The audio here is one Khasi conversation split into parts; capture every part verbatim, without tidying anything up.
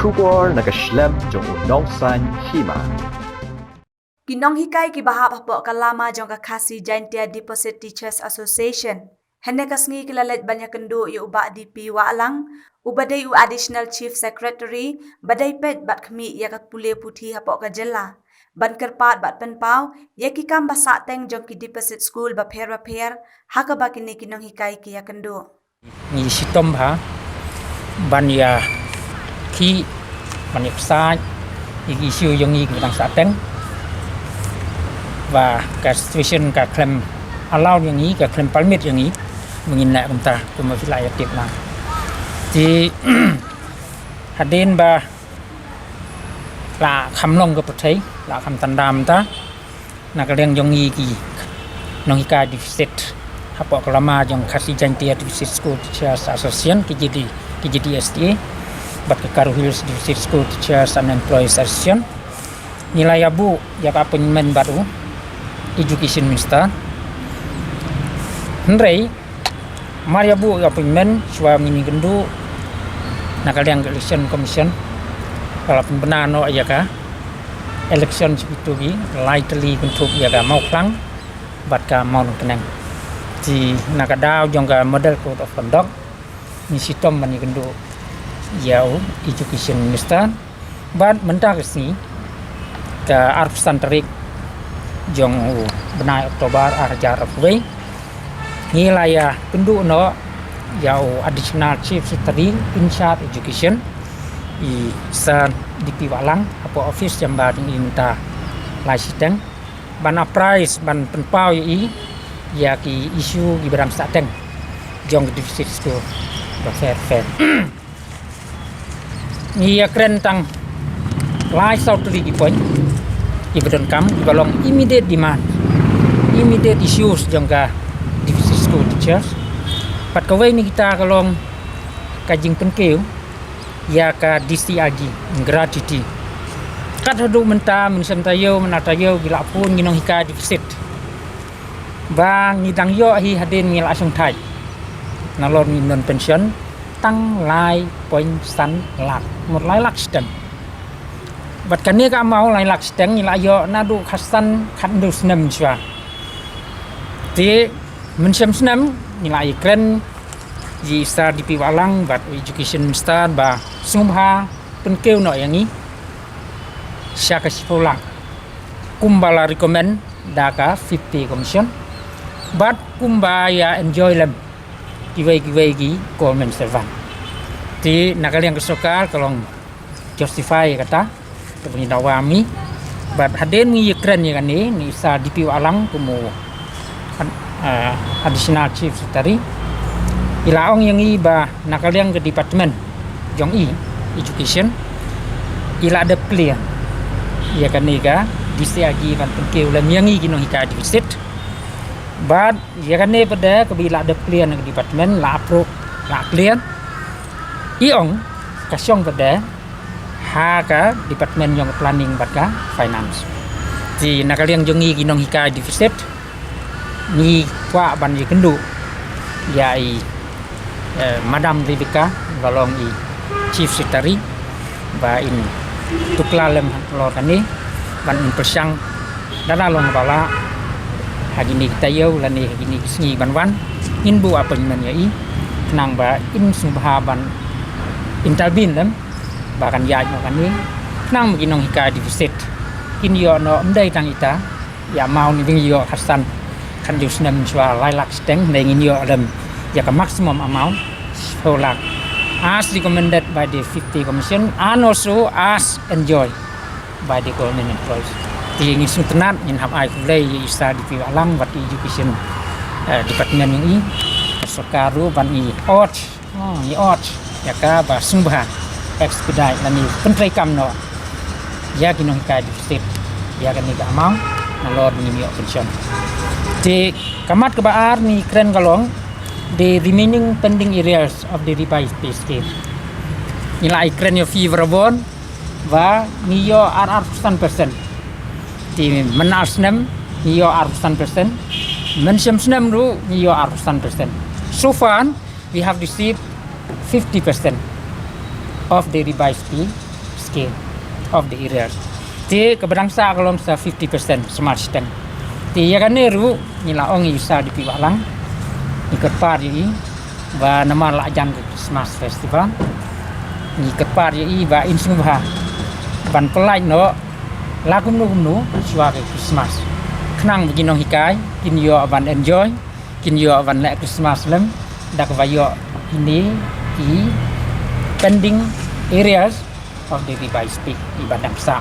Khubor na ka shlem jong u nongsan hima. Ki nonghikai kiba hap hapoh ka lama jong ka Khasi Jaintia Deposit Teachers Association hynne ka sngi ki la leit ban ïakynduh ïa u Bah D P Wahlang, uba dei u Additional Chief Secretary ba dei peit bad khmih ïa ka pule puthi hapoh ka jylla, ban kyrpad bad pynpaw ïa ki kam ba sahteng jong ki deposit school bapher bapher ha kaba kine ki nonghikai ki ïakynduh. Ngi shitom bha ban ïakhih, ban ïapyrshah ïa ki issue jong ngi kiba dang sahteng, ba ka situation ka khlem allow ïa ngi, ka khlem permit ïa ngi ba ngin neh kumta, kumba phi la ïatip lang. Te hadien ba la kham long ka pyrthei, la kham tang da mynta, na ka liang jong ngi ki nonghikai deficit hapoh ka lama jong Khasi Jaintia Deficit School Teachers Association, K J D, K J D S T A, bad ka Garo Hills Deficit School Teachers and Employees Association, ngi la ïabuh ïa ka appointment bad u Education Minister. Hynrei mar ïabuh ïa appointment, shuwa ngin ïakynduh, na ka liang ka Election Commission ka la pynbna noh ïa ka election, shi pito ki lai tylli kynthup ïa ka Mawphlang bad ka Mawlyngkneng. Te na ka daw jong ka Model Code of Conduct, ngi shitom ban ïakynduh ïa u Education Minister. Bad mynta ka sngi, ka arphew san tarik jong u bnai October ar hajar arphew wei, ngi la ïakynduh noh ïa u Additional Chief Secretary in charge Education, i Sir D P Wahlang, hapoh office jong u ba dang i mynta lai shiteng, ban apprise, ban pynpaw ïa i ïa ki issue kiba dang sahteng jong ki deficit school bapher bapher. Ngi ïakren tang lai saw tylli ki point kiba donkam, kiba long immediate demand, immediate issues jong ka deficit school teachers. Bad kawei na kita ka long ka jingpynkiew ïa ka D C R G, gratuity. Kat haduh mynta, mynshem taïew mynta taïew, ki la phone ki nonghikai deficit ba ngi dang ïoh hi hadien ngi la shongthait, nalor ngim don pension, tang lai point san lak, mut lai lak shiteng. Bad kane ka amount lai lak shiteng ngi la ïoh naduh khatsan khathynriew snem shuwa. Te mynshem snem ngi la ïakren ïa i Sir D P Wahlang bad Education Minister ba sngewbha pynkiew noh ïa ngi sha ka shiphew lak, kumba la recommend da ka Fifth Pay Commission, bad kumba ïa enjoy lem kiwei kiwei ki government servant. Te na ka liang ka sorkar ka long justify ïa kata, kaba ngi dawa ma i. Bad hadien ngi ïakren ïa kane, na i Sir D P Wahlang kum u ad-, ah, Additional Chief Secretary, i la ong ïa ngi ba na ka liang ka department jong i, Education, i la dep clear ïa kane ka D C R G ban pynkiew lem ïa ngi ki nonghikai deficit. Bad ïa kane pat de kaba i la dep clear na ka department, la approve, la clear, i ong ka shong pat de ha ka department jong ka planning bad ka finance. Te na ka liang jong ngi ki nonghikai deficit, ngi kwah ban ïakynduh ïa i, eh, Madam Rebecca, ba long i Chief Secretary, ba in tuklar lem halor kane, ban in pyrshang da la long ba la ha kine ki taïew lane ha kine ki sngi ban wan, ngin buh appointment ïa i, khnang ba in sngewbha ban intervene lem ba kan ïaid noh kane, khnang ba ki nonghikai deficit kin ïoh noh, ym dei tang ita ïa amount, i ba ngi ïoh khatsan khathynriew snem shuwa lai lak shiteng, hynrei ngin ïoh lem ïa ka maximum amount shiphew lak, as recommended by the Fifth Pay Commission and also as enjoyed by the government employees. Te ngi sngewtynnat, ngin hap ai khublei ïa i Sir D P Wahlang bad i Education, eh, Department jong i, sorkar ruh ban i urge, oh, i urge ïa ka ba sngewbha expedite lane pyntreikam noh ïa ki nonghikai deficit ïa kane ka amount, nalor ngin ïoh pension. Te ka mat kaba ar ngi kren ka long the remaining pending arrears of the revised pay scale. Ngi la ïakren ïa phi barabor ba ngi ïoh ar, arphew san percent. Te mynta ar snem ngi ïoh arphew san percent. Mynshem snem ruh ngi ïoh arphew san percent. So far we have received fifty percent of the revised pay. K of the arrears. Te kaba dang sah ka long sa fifty percent sma shiteng. Te ïa kane ruh ngi la ong ïa i Sir D P Wahlang, ngi kyrpad ïa i ba namar la jan ka Christmas festival, ngi kyrpad ïa i ba in sngewbha ban pynlait noh la kumno kumno shuwa ka Christmas, khnang ba ki nonghikai kin ïoh ban enjoy, kin ïoh ban leh Christmas lem da kaba ïoh ine i pending arrears of the revised pay iba dang sah.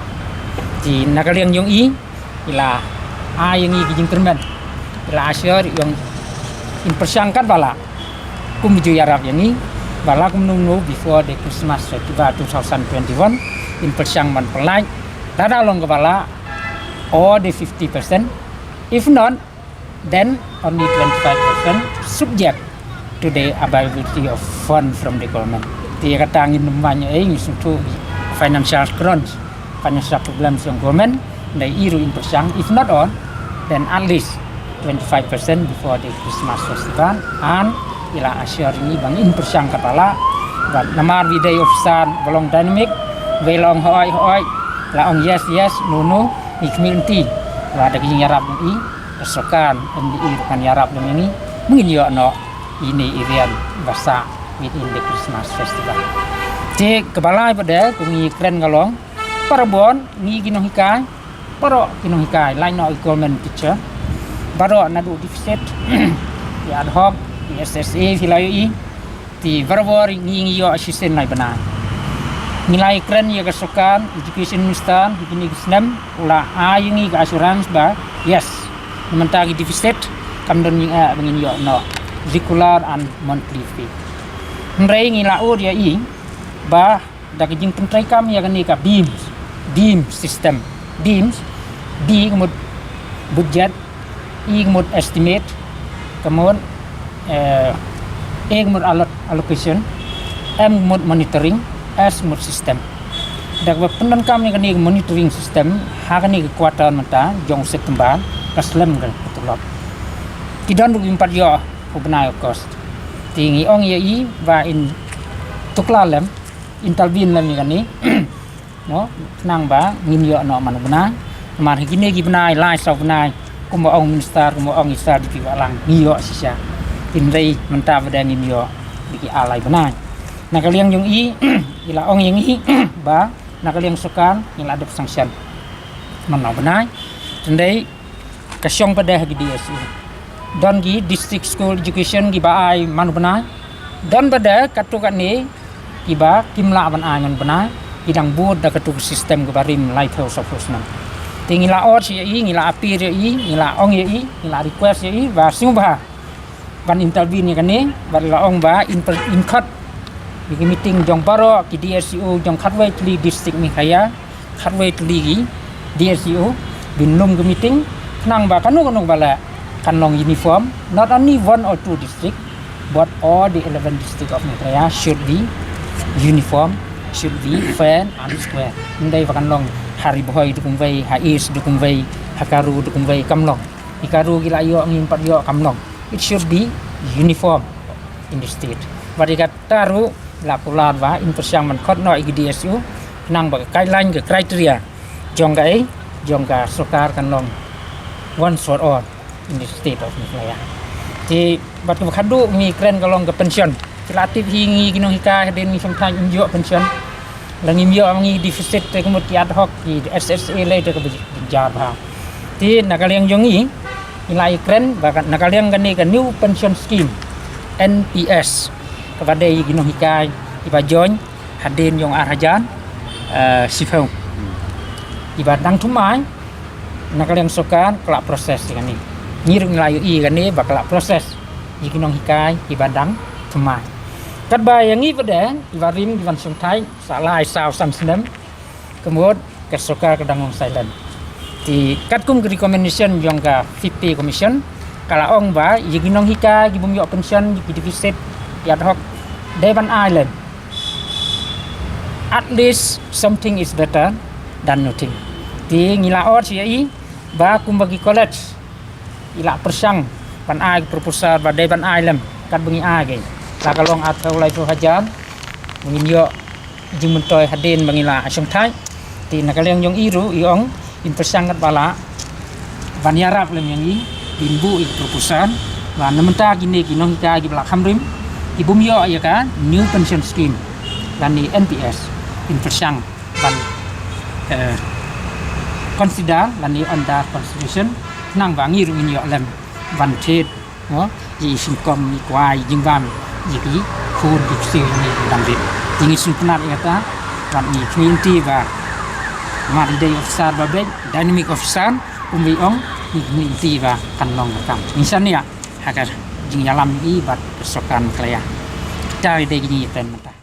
Te na ka liang jong i, i la ai ïa ngi ki jingkyrmen, i la assure ïa ngi, in pyrshang katba lah, kum ju ïarap ïa ngi ba la kumno kumno before the Christmas festival two thousand twenty-one, in pyrshang ban pynlait lada long kaba lah, or the fifty percent, if not, then only twenty-five percent, subject to the availability of fund from the government. Te kata ngin ym ban ïa, eh, ngi sngewthuh financial crunch, financial problems jong government, hynrei i ruh in pyrshang, if not all, then at least twenty-five percent before the Christmas festival, and i la assure ïa ngi ba ngin pyrshang katba lah. Bad namar ba i dei officer ba long dynamic, ba i la ong hooid hooid, la ong yes yes, no no, ngi khmih lynti ba da ka jingïarap jong i, ka sorkar M D A ruh kan ïarap lem ïa ngi ba ngin ïoh noh ine i arrears ba sah within the Christmas festival. Te kaba lai pat de, kum ngi kren ka long, barabor ngi ki nonghikai, baroh ki nonghikai, lait noh ki government teacher, baroh naduh deficit, ki ad hoc, ki S S A, phi la ïohi, te barabor ngi, ngi ïoh shisien lai bnai. Ngi la ïakren ïa ka sorkar, Education Minister, ha kine ki snem u la ai ïa ngi ka assurance ba yes, na mynta ki deficit kam don jingeh ba ngin ïoh noh regular and monthly fee. Hynrei ngi la ud ïa i ba da ka jingpyntreikam ïa kane ka BEAMS, BEAMS system. BEAMS, B ka mut budget, E ka mut estimate, ka mut, eh, A ka mut allot-, allocation, M ka mut monitoring, S ka mut system. Da kaba pyndonkam ïa kane ka monitoring system ha kane ka quarter mynta jong September, ka slem ka tulop. Ki don ruh kim pat ïoh ha u bnai August. Te ngi ong ïa i ba in tuklar lem, intervene lem ïa kane, mo, khnang ba ngin ïoh noh man u bnai. Namar ha kine ki bnai, lai saw bnai, kumba ong minister, kumba ong i Sir D P Wahlang, ngi ïoh shisha. Hynrei mynta pat de ngim ïoh da ki ar lai bnai. Na ka liang jong i, i la ong ïa ngi ba na ka liang sorkar ngi la dep sanction man la u bnai. Hynrei ka shong pat de ha ki D S E. Don ki District School Education kiba ai man u bnai. Don pat de katto katne kiba kim lah ban ai man u bnai, ki dang bud da katto ka system kaba rim laiphew saphew snem. Te ngi la urge ïa i, ngi la appeal ïa i, ngi la ong ïa i, ngi la request ïa i ba sngewbha ban intervene ïa kane, bad la ong ba in per-, in khot ïa ki meeting jong baroh ki D S E O jong khatwei tylli district Meghalaya, khatwei tylli ki D S E O, bin lum ka meeting, khnang ba kano kano ba lah kan long uniform, not only one or two district, but all the eleven district of Meghalaya should be uniform, should be fair and square. Ym dei ba kan long ha Ri Bhoi da kumwei, ha East da kumwei, ha Garo da kumwei, kam long. I Garo ki la ïoh, ngim pat ïoh, kam long. It should be uniform in the state. Bad ïa kata ruh la kular ba in pyrshang ban khot noh ïa ki D S E O, khnang ba ka guideline, ka criteria jong ka, eh, jong ka sorkar kan long once for all in the state of Meghalaya. Te bad kaba khadduh ngi kren ka long ka pension. Phi la tip hi, ngi ki nonghikai hadien ngi shongthait ngim ïoh pension. La ngim ïoh, ngi deficit te ka mut ki ad hoc, ki S S A lei te kaba jynjar bha. Te na ka liang jong ngi, ngi la ïakren ba ka, na ka liang kane ka new pension scheme, N P S, kaba dei ïa ki nonghikai kiba join hadien jong ar hajar, eh, shiphew, kiba dang thymmai, na ka liang sorkar ka la process ïa kane. Ngi ruh ngi la ïohi ïa kane ba ka la process ïa ki nonghikai kiba dang thymmai. Katba ïa ngi pat de, kiba rim, kiban shongthait sa lai saw san snem, ka mut ka sorkar ka dang long silent. Te katkum ka recommendation jong ka Fifth Pay Commission, ka la ong ba ïa ki nonghikai ki bym ïoh pension, ïa ki deficit, ïa ad hoc, dei ban ai lem. At least something is better than nothing. Te ngi la urge ïa i ba kumba ki college i la pyrshang ban ai ka proposal ba dei ban ai lem katba ngi ai ka, la ka long arphew laiphew hajar, ngin ïoh jingmyntoi hadien ba ngi la shongthait. Te na ka liang jong i ruh i ong in pyrshang kat ba lah ban ïarap lem ïa ngi, in buh i proposal ba na mynta kine ki nonghikai kiba la kham rim ki bym ïoh ïa ka new pension scheme lane N P S, in pyrshang ban eh, consider lane under consideration, khnang ba ngi ruh ngin ïoh lem ban thied, no, ïa i sngewkhia, i kwai, i jingbam ïa ki khun ki ksiew jong ngi ki dang rit. Te ngi sngewtynnat ïa kata bad ngi khmih lynti ba ma i dei officer ba beit, dynamic officer, kumba i ong, ngi khmih lynti ba kan long ka kam. Ngi shaniah ha ka jingïalam i bad ka sorkar Meghalaya. Kita i dei ki jingïathuh mynta.